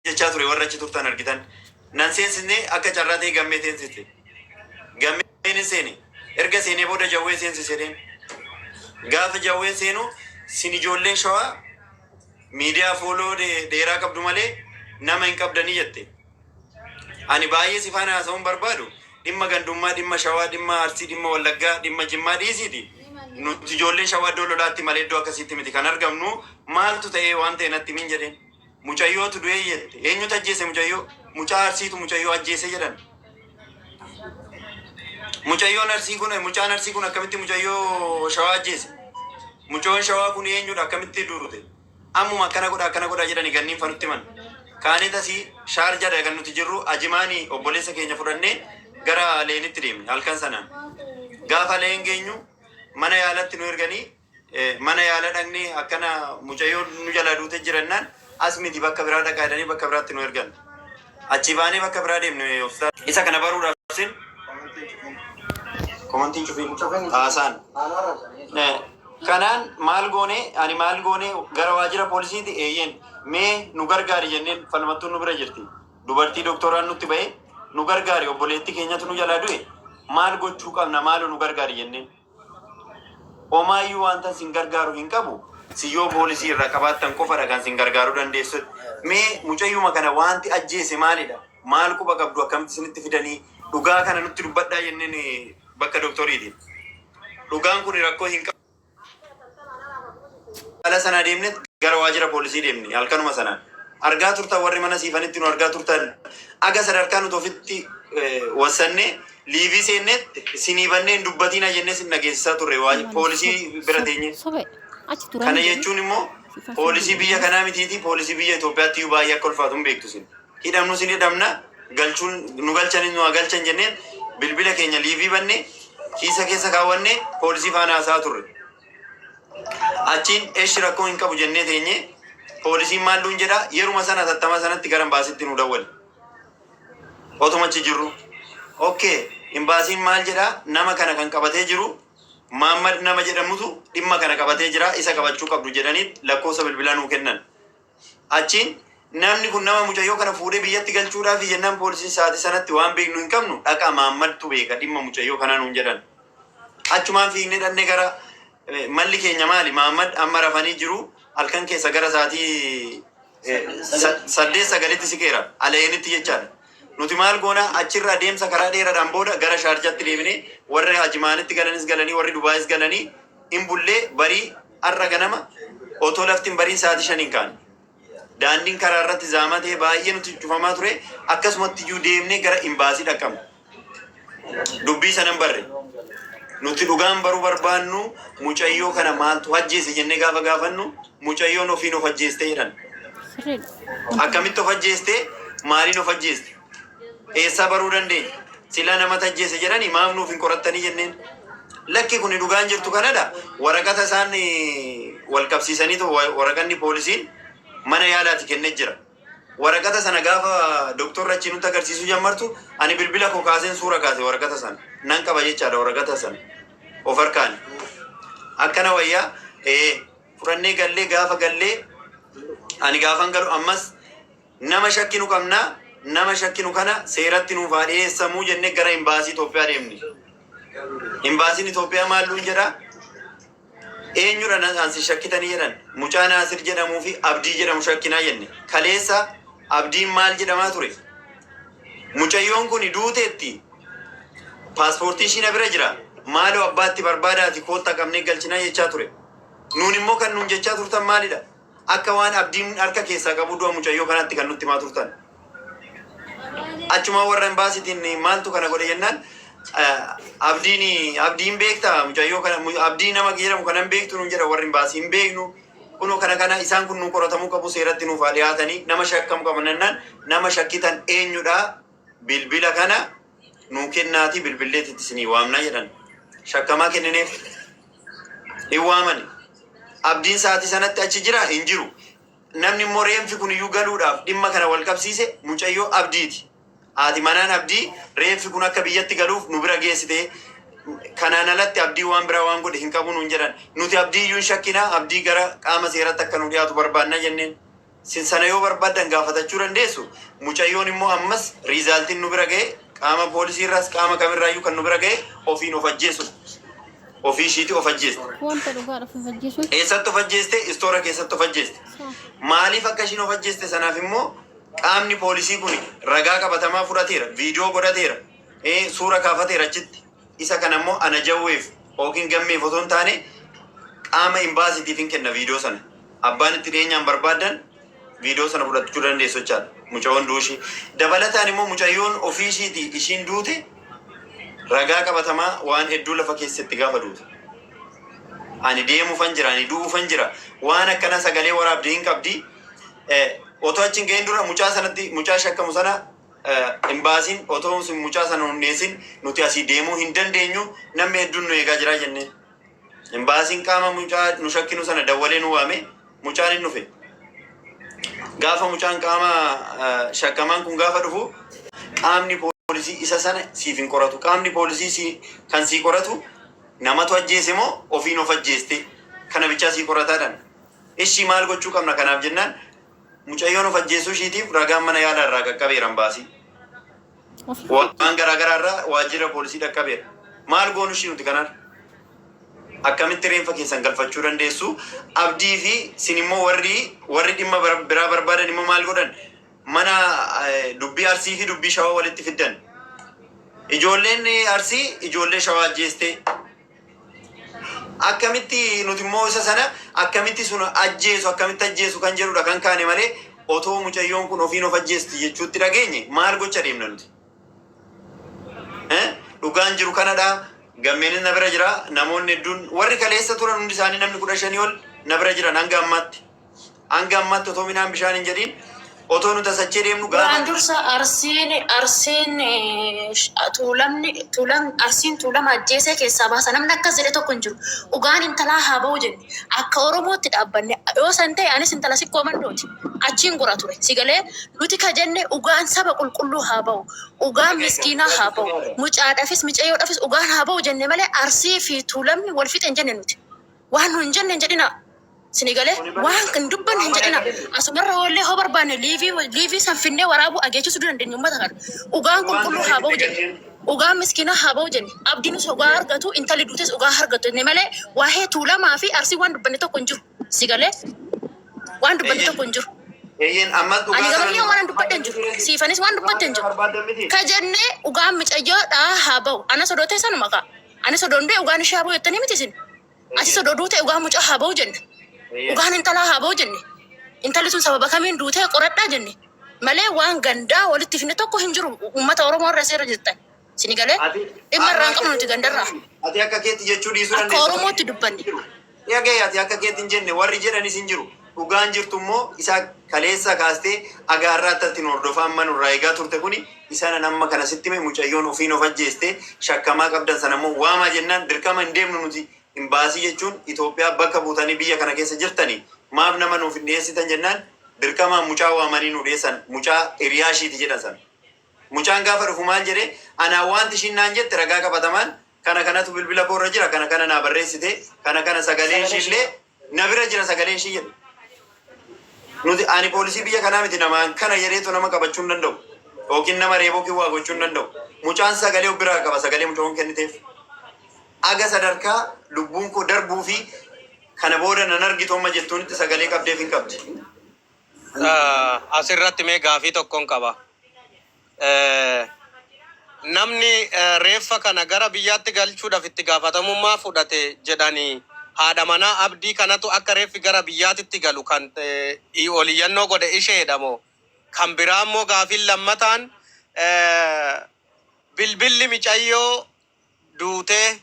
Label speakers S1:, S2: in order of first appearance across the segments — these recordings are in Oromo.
S1: Jechaa ture warra achi turtan argitan. Nan seensisne akka carraa ta'e gammee seensiste. Gammeen hin seene. Erga seenee booda jawwee seensise jedheen. Gaafa jawween seenu sin ijoolleen shawaa miidiyaa fooloo dheeraa qabdu malee nama hin qabdanii jette. Ani baay'ee si faana haasa'uun barbaadu dhimma gandummaa, dhimma shawaa, dhimma arsii, dhimma wallaggaa, dhimma jimmaa dhiisiiti. Nuti ijoolleen shawaa iddoo lolaatti malee iddoo akkasiitti miti kan argamnu maaltu ta'ee waan ta'e natti himin jedheen. Mucayyootu du'ee jette. Eenyutu ajjeese mucayyoo? Mucaa Arsiitu mucayyoo ajjeese jedhan. Mucayyoon Arsii kun mucaan Arsii kun akkamitti mucayyoo Shawaa ajjeese? Mucayyoon Shawaa kun eenyudha akkamitti duute? Ammuma akkana godha akkana godha jedhani ganniin fanutti himan. Kaanee tasii Shaarjaadha kan nuti jirru Ajimaanii obboleessa keenya fudhannee gara Leenitti deemne halkan sanaan. Gaafa Leen geenyu mana yaalatti nu erganii Mana yaala dhaqnee akkana mucayyoon nu jalaa duute jirannaan as miti bakka biraa dhaqaa jedhanii bakka biraatti nu ergan. Achii baanee bakka biraa deemne hospitaala. Isa kana baruudhaaf sin komantiin cufiin haasaan. Kanaan maal goone ani maal goone gara waajjira poolisiiti eeyyeen mee nu gargaari jenneen falmattuun nu bira jirti. Dubartii doktoraan nutti ba'e nu gargaari obboleetti keenyatu nu jalaa du'e maal gochuu qabna maaloo nu gargaari jenneen. Homaayyuu waantan sin gargaaru hin qabu, sin yoo poolisii irraa qabaattan qofadha kan sin gargaaruu dandeessu. Mee mucayyuma kana waanti ajjeese maalidha? Maal quba qabdu akkamitti isinitti fidanii dhugaa kana nutti dubbadhaa jenneen bakka doktoriitiin. Dhugaan kun rakkoo hin qabu. Haala sana deemne gara waajjira poolisii deemne halkanuma sanaan. Argaa turtan warri mana siifanitti nu argaa turtan aga sadarkaa nuti ofitti wassannee liivii seennetti sinii bannee hin dubbatiina jennee sin dhageessisaa turre poolisii bira teenye.
S2: Sobe achi
S1: Kana
S2: turanii
S1: jechuun immoo poolisii biyya kanaa mitiiti poolisii biyya Itoophiyaatti iyyuu baay'ee akka ulfaatu hin beektu sin. Hidhamnu sin hidhamna galchuun nu galchanis nu haa galchan jenneen bilbila keenya liivii banne kiisa keessa kaawwanne poolisii faana haasa'aa turre. Achiin eshi rakkoo hin qabu jennee teenye poolisiin maal nuun jedha yeruma sana tattama sanatti gara imbaasitti nu dawwale. Otuma achi jirru. Okay imbaasiin maal jedha nama kana kan qabatee jiru Maammad nama jedhamutu dhimma kana qabatee jira isa qabachuu qabdu jedhanii lakkoofsa bilbilaa nuu kennan. Achiin namni kun nama mucayyoo kana fuudhee biyyatti galchuudhaafi jennaan poolisiin sa'aatii sanatti waan beeknu hin qabnu dhaqaa Maammadtu beeka dhimma mucayyoo kanaa nuun jedhan. Achumaan fiignee dhaqnee gara malli keenya maali Maammad amma rafanii jiru halkan keessa gara sa'aatii 8 9tti siqeera Aleenitti jechaadha. Nuti maal goona achirra adeemsa karaa dheeraadhaan booda gara Shaarjaatti deebinee warri Ajimaanitti galanis galanii warri Dubaayis galanii hin bullee barii har'a ganama otoo lafti hin bariin sa'aatii shaniin kaane. Daandiin karaa irratti zaamaa ta'e baay'ee nuti cufamaa ture akkasumatti iyyuu deemnee gara imbaasii dhaqqabne. Dubbii sana hin barre. Nuti dhugaan baruu barbaannu mucayyoo kana maaltu ajjeese jennee gaafa gaafannu mucayyoon ofiin of ajjeeste jedhan.
S2: Sirriidha.
S1: Akkamitti of ajjeeste? Maaliin of ajjeeste? Eessaa baruu dandeenya? Silaa namatu ajjeese jedhani maaf nuuf hin qorattanii jenneen. Lakki kuni dhugaan jirtu kanadha. Waraqata isaan wal qabsiisaniitu waraqanni poolisiin mana yaalaati kennee jira. Waraqata sana gaafa doktorri achii nutti agarsiisuu jammartu ani bilbila koo kaaseen suura kaase waraqata sana. Nan qaba jechaadha waraqata sana. Of harkaani. Akkana wayyaa ee fudhannee gallee gaafa gallee ani gaafan galu ammas Nama shakkinu qabna, nama shakkinu kana seeratti nuuf haa dhiyeessamuu jennee gara imbaasii Itoophiyaa deemne. Imbaasiin Itoophiyaa maal nuun jedha? Eenyudha na ansi shakkitanii jedhan. Mucaa Naasir jedhamuu fi Abdii jedhamu shakkinaa jenne. Kaleessa Abdiin maal jedhamaa ture? Mucayyoon kun duuteetti paaspoortii ishii na bira jira. Maaloo abbaatti barbaadaati koottaa qabnee galchinaa jechaa ture. Nuun immoo kan nuun jechaa turtan maalidha? Akka waan Abdiin harka keessaa qabuu du'a mucayyoo kanaatti kan nutti himaa turtan. Achumaan warra imbaasiitiin maaltu kana godhe jennaan Abdiin Abdiin beektaa mucayyoo kana Abdii nama jedhamu kana hin beektu nuun jedha warri imbaasii hin beeknu. Kunoo kana kana isaan kun nu qoratamuu qabu seeratti nuuf haa dhiyaatanii nama shakkamu qaba jennaan nama shakkitan eenyudha bilbila kana nuu kennaatii bilbilleetti isinii waamna jedhan. Shakkamaa kennineef. Hin waamani. Abdiin sa'aatii sanatti achi jiraa? Hin jiru. Namni immoo reenfi kun iyyuu galuudhaaf dhimma kana wal qabsiise mucayyoo Abdiiti. Haati manaan Abdii reenfi kun akka biyyatti galuuf nu bira geessite. Kanaan alatti Abdii waan biraa waan godhe hin qabu nuun jedhan. Nuti Abdii iyyuu hin shakkinaa, Abdii gara qaama seeratti akka nu dhiyaatu barbaanna jenneen. Sin sana yoo barbaaddan gaafatachuu dandeessu. Mucayyoon immoo ammas resultiin nu bira ga'e, qaama poolisii irraas qaama kamirraayyuu kan nu bira ga'e, ofiin of ajjeessu. Ofii ishiiti of ajjeeste.
S2: Wanta dhugaadha of ajjeesuun.
S1: Eessatti of ajjeeste? Istoora keessatti of ajjeeste.
S2: Saa.
S1: Maaliif akka ishiin of ajjeeste sanaaf immoo qaamni poolisii kun ragaa qabatamaa fudhateera, viidiyoo godhateera, suura kaafateera achitti. Isa kana immoo ana jawweef yookiin gammeef otoo hin taane qaama imbaasiitiif hin kenna viidiyoo sana. Abbaan itti dhiyeenyaan barbaadan viidiyoo sana fudhachuu dandeessu jechaadha. Mucayyoon duushii. Dabalataan immoo mucayyoon ofii ishiiti ishiin duute ragaa qabatamaa waan hedduu lafa keessatti gaafa duute. Ani deemuufan jira, ani du'uufan jira. Waan akkana sagalee waraabdee hin qabdi. Otoo achi hin gahin dura mucaa sanatti, mucaa shakkamu sana, imbaasiin otoo sun mucaa sana hundeessin nuti asii deemuu hin dandeenyu, namni hedduun nu eegaa jira jennee. Imbaasiin qaama mucaa nu shakkinu sana dawwalee nu waame, mucaan hin dhufe. Gaafa mucaan qaama shakkamaan kun gaafa dhufu, qaamni poolisii isa sana siif hin qoratu. Qaamni poolisii kan sii qoratu namatu ajjeese moo ofiin of ajjeeste kana bichaa sii qorataadhaan. Ishii maal gochuu qabna kanaaf jennaan, mucayyoon of ajjeesuu ishiitiif ragaan mana yaalaa irraa qaqqabeera imbaasii.
S2: Ofii
S1: Waan garaa garaa irraa waajjira poolisii dhaqqabeera. Maal goonu ishii nuti kanaaf? Akkamitti reenfa keessan galfachuu dandeessu? Abdii fi sin immoo warri dhimma biraa barbaadan immoo maal godhan? Mana dubbii Arsii fi dubbii Shawaa walitti fiddan. Ijoolleen Arsii ijoollee Shawaa ajjeeste. Akkamitti nuti immoo isa sana akkamitti sun ajjeesu, akkamitti ajjeesu kan jedhudha kan kaane malee, otoo mucayyoon kun ofiin of ajjeesti jechuutti dhageenye maal gocha deemna nuti? Dhugaan jiru kanadha. Gammeenis na bira jira. Namoonni hedduun warri kaleessa turan hundi isaanii, namni 15 ol na bira jiran hanga ammaatti. Hanga ammaatti otoo midhaan bishaan hin jedhiin otoo nuti asachee deemnu
S3: Duraan
S1: gaafa
S3: dursa Arsiin Tuulamni Tuulam Arsiin Tuulama ajjeesee keessaa baasa, namni akkas jedhe tokko hin jiru. Dhugaan intalaa haa ba'u jenne, akka Oromootti dhaabbanne. Yoo san ta'e anis intala Sikkoo Mandooti. Achiin gora ture. Si galee? Nuti ka jenne dhugaan saba qulqulluu haa ba'u. Dhugaan miskiinaa haa ba'u. Mucaadhaafis micayyoodhaafis dhugaan haa ba'u jenne malee Arsii fi Tuulamni wal fixe hin jenne nuti. Waan nu hin jenne hin jedhina. Sini galee? Waan kan dubbanne hin jedhina. Asumarra oollee hoo barbaanne live san finnee waraabuu ageechisuu dandeenya uummata kana. Dhugaan qulqulluu haa ba'u jenne. Dhugaan miskiinaa haa ba'u jenne. Abdiinis dhugaa argatu, intalli duutes dhugaa argatu jenne malee waa'ee Tuulamaa fi Arsii waan dubbanne tokko hin jiru. Si galee? Waan dubbanne tokko hin jiru.
S1: Eeyyeen, ammas
S3: Ani
S1: dhugaa
S3: gama
S1: sana
S3: kiyya waan dubbadhe hin jiru. Siifanis waan dubbatte hin jiru.
S1: barbaadan miti.
S3: Ka jennee dhugaan micayyoodhaa haa ba'u. Anas odoo ta'e sanuma ka'a. Anis odoo hin du'e dhugaan ishee haa ba'u jettanii miti isin. Atis odoo duute dhugaan mucaa haa ba'u jenne. Dhugaan intalaa haa ba'u jenne. Intalli sun sababa kamiin duutee qoradhaa jenne. Malee waan gandaa walitti finne tokko hin jiru, uummata Oromoo irra seera jirtan. Sini galee? Dhimma irraa hin qabnu nuti gandarraa.
S1: Ati akka keetti jechuu dhiisuu
S3: Akka
S1: dandeessa.
S3: Oromootti dubbanne.
S1: Dhaga'e, ati akka keetti hin jenne, warri jedhanis hin jiru. Dhugaan jirtu immoo isa kaleessa kaastee agaarraatti ati nu hordofaa amma nurraa eegaa turte kuni isa nan amma kana sitti hime. Mucayyoon ofiin of ajjeeste, shakkamaa qabdan sana immoo waamaa jennaan dirqama hin deemnu nuti. Imbaasii jechuun Itoophiyaa bakka buutanii biyya kana keessa jirtanii maaf nama nuuf hin dhiyeessitan jennaan dirqamaan mucaa waamanii nu dhiyeessan, mucaa hiriyaa ishiiti jedhan sana. Mucaan gaafa dhufu maal jedhee? Anaa wanti ishiin naan jette ragaa qabatamaan kana kanatu bilbila koorra jira, kana kana naa barreessite, kana kana sagaleen ishii illee na bira jira, sagaleen ishii jedhe. Nuti ani poolisii biyya kanaa miti, namaan kana jedheetu nama qabachuu hin danda'u. Yookiin nama reeboo kiwwaa gochuu hin danda'u. Mucaan sagalee of biraa qaba, sagalee mucaan kenniteef. Aga sadarkaa lubbuun koo darbuu fi kana booda nan argitu amma jettuunitti sagalee qabdeef hin qabdi.
S4: Asirratti mee gaafii tokkon qaba. Namni reeffa kana gara biyyaatti galchuudhaaf itti gaafatamummaa fudhate jedhanii haadha manaa Abdii kanatu akka reeffi gara biyyaatitti galu kan oliyyannoo godhe isheedha moo? Kan biraa immoo gaafiin lammataan, bilbilli micayyoo duutee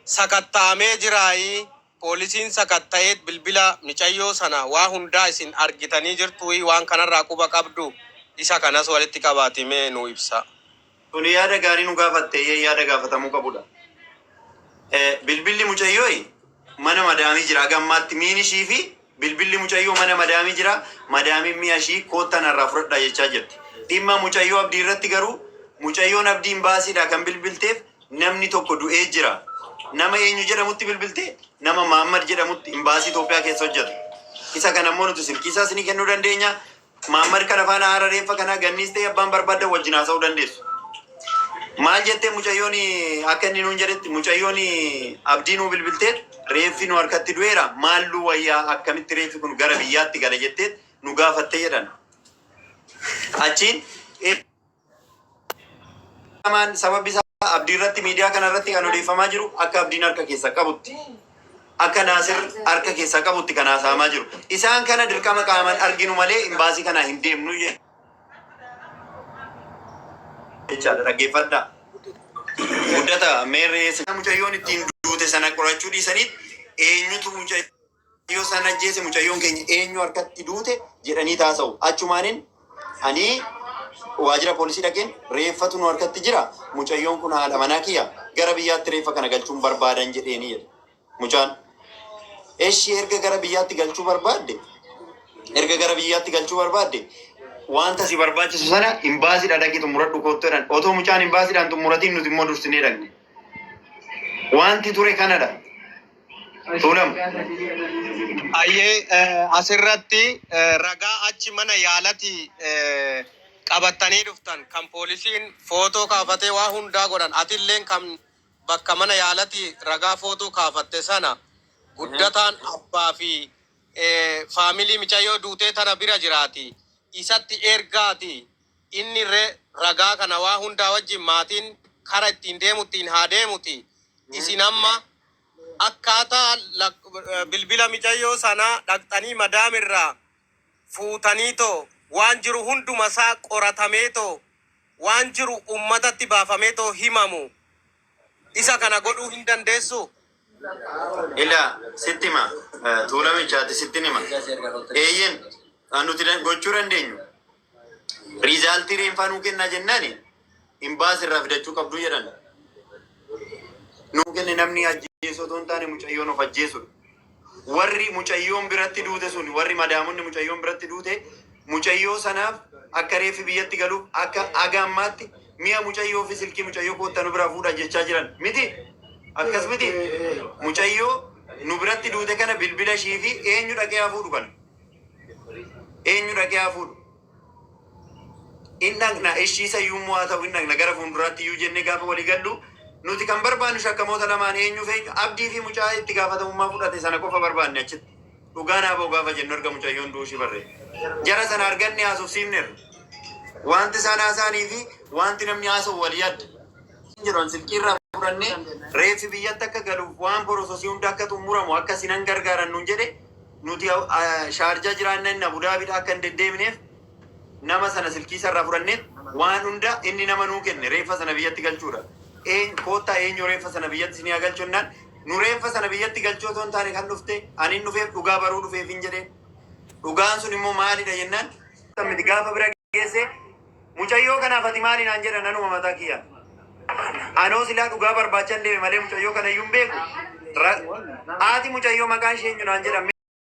S4: sakatta'amee jiraayii? Poolisiin sakatta'eet bilbila micayyoo sana waa hundaa isin argitanii jirtuuyi? Waan kanarraa quba qabdu? Isa kanas walitti qabaati mee nu ibsa.
S1: Tuni yaada gaarii nu gaafatte, yaada gaafatamuu qabudha. Bilbilli mucayyooyi mana madaamii jira. Haga ammaatti miin ishii fi bilbilli mucayyoo mana madaamii jira. Madaamiin mi'a ishii koottan irraa fudhadhaa jechaa jirti. Dhimma mucayyoo Abdii irratti garuu, mucayyoon Abdii imbaasiidha kan bilbilteef namni tokko du'ee jira. Nama eenyu jedhamutti bilbilte? Nama Mahammad jedhamutti, imbaasii Itoophiyaa keessa hojjetu. Isa kana immoo nuti silkii isaas ni kennuu dandeenya. Maammad kana faana haara reeffa kanaa ganniis ta'e abbaan barbaaddan wajjin haasa'uu dandeessu. Maal jettee mucayyoon akka inni nuun jedhetti mucayyoon abdii nuu bilbilteet reeffi nu harkatti du'eera maalluu wayyaa akkamitti reeffi kun gara biyyaatti gala jetteet nu gaafatte jedhan. Achiin lamaan sababbi isaa abdii irratti miidiyaa kana irratti kan odeeffamaa jiru akka abdiin harka keessa qabutti akka Naasir harka keessa qabutti kan haasa'amaa jiru. Isaan kana dirqama qaaman arginu malee imbaasii kana hin deemnu jechaadha dhaggeeffadhaa. Guddata meerree mucayyoon ittiin duute sana qorachuu dhiisaniit eenyutu mucayyoo sana ajjeese mucayyoon keenya eenyu harkatti duute jedhanii taasa'u. Achumaanin ani waajjira poolisii dhaqeen reeffatu nu harkatti jira mucayyoon kun haadha manaa kiyya gara biyyaatti reeffa kana galchuun barbaadan jedheeni jedhe. Mucaan eshi erga gara biyyaatti galchuu barbaadde erga gara biyyaatti galchuu barbaadde wanta si barbaachisu sana imbaasiidha dhaqii xumuradhu kottu jedhan. Otoo mucaan imbaasiidhaan xumuratiin nuti immoo dursinee dhaqne. Wanti ture kanadha. Tuulamu.
S4: Ayyee asirratti ragaa achi mana yaalati qabattanii dhuftan kan poolisiin footoo kaafatee waa hundaa godhan atilleen kan bakka mana yaalati ragaa footoo kaafatte sana guddataan abbaa fi faamilii micayyoo duutee tana bira jiraati. Isatti ergaati inni ragaa kana waa hundaa wajjin maatiin kara ittiin deemu ittiin haa deemuti. Isin amma akkaataa bilbila micayyoo sanaa dhaqxanii madaamirraa fuutanii too waan jiru hunduma isaa qoratamee too waan jiru ummatatti baafamee too himamu isa kana godhuu hin dandeessu.
S1: Ila sitti hima tuulamichaati sitti hima. Eeyyen kan nuti gochuu dandeenyu resultii reenfaa nuu kennaa jennaani imbaasii irraa fidachuu qabdu jedhan. Nuu kenne namni ajjeessu otoo hin taane mucayyoon of ajjeesudha. Warri mucayyoon biratti duute sun warri madaamonni mucayyoon biratti duute mucayyoo sanaaf akka reeffi biyyatti galuuf akka aga ammaatti mi'a mucayyoo fi silkii mucayyoo koottaa nu biraa fuudhaa jechaa jiran miti. Akkas miti. Mucayyoo nu biratti duute kana bilbila ishii fi eenyu dhaqee haa fuudhu kana? Eenyu dhaqee haa fuudhu? In dhaqna ishii isa iyyuu immoo haa ta'u in dhaqna gara fuulduraatti iyyuu jennee gaafa walii gallu nuti kan barbaannu shakkamoota lamaan eenyu fi eenyu abdii fi mucaa itti gaafatamummaa fudhate sana qofa barbaanne achitti. Dhugaa naa ba'u gaafa jennu erga mucayyoon du'uu ishii barree. Jara sana arganne haasofsiifneerra. Wanti isaan haasa'anii fi wanti namni haasa'u walii adda. Jedhu silkii irraa fudhannee reeffi biyyatti akka galuuf waan processii hunda akka xumuramu akka sinan gargaaran nuun jedhe nuti shaarjaa jiraanna inni Abudaabiidha akka hin deddeebineef nama sana silkii isarraa fudhannee waan hunda inni nama nuu kenne reeffa sana biyyatti galchuudha. Koottaa eenyu reeffa sana biyyatti isinii haa galchu jennaan nu reeffa sana biyyatti galchuu otoo hin taane kan dhufte ani hin dhufeef dhugaa baruu dhufeef hin jedheen. Dhugaan sun immoo maalidha jennaan miti gaafa bira geesse mucayyoo kanaaf ati maali naan jedhan anuma mataa kiyya. Anoo silaa dhugaa barbaachan deeme malee mucayyoo kana iyyuu hin beeku. Haati mucayyoo maqaan ishee eenyu naan jedhan.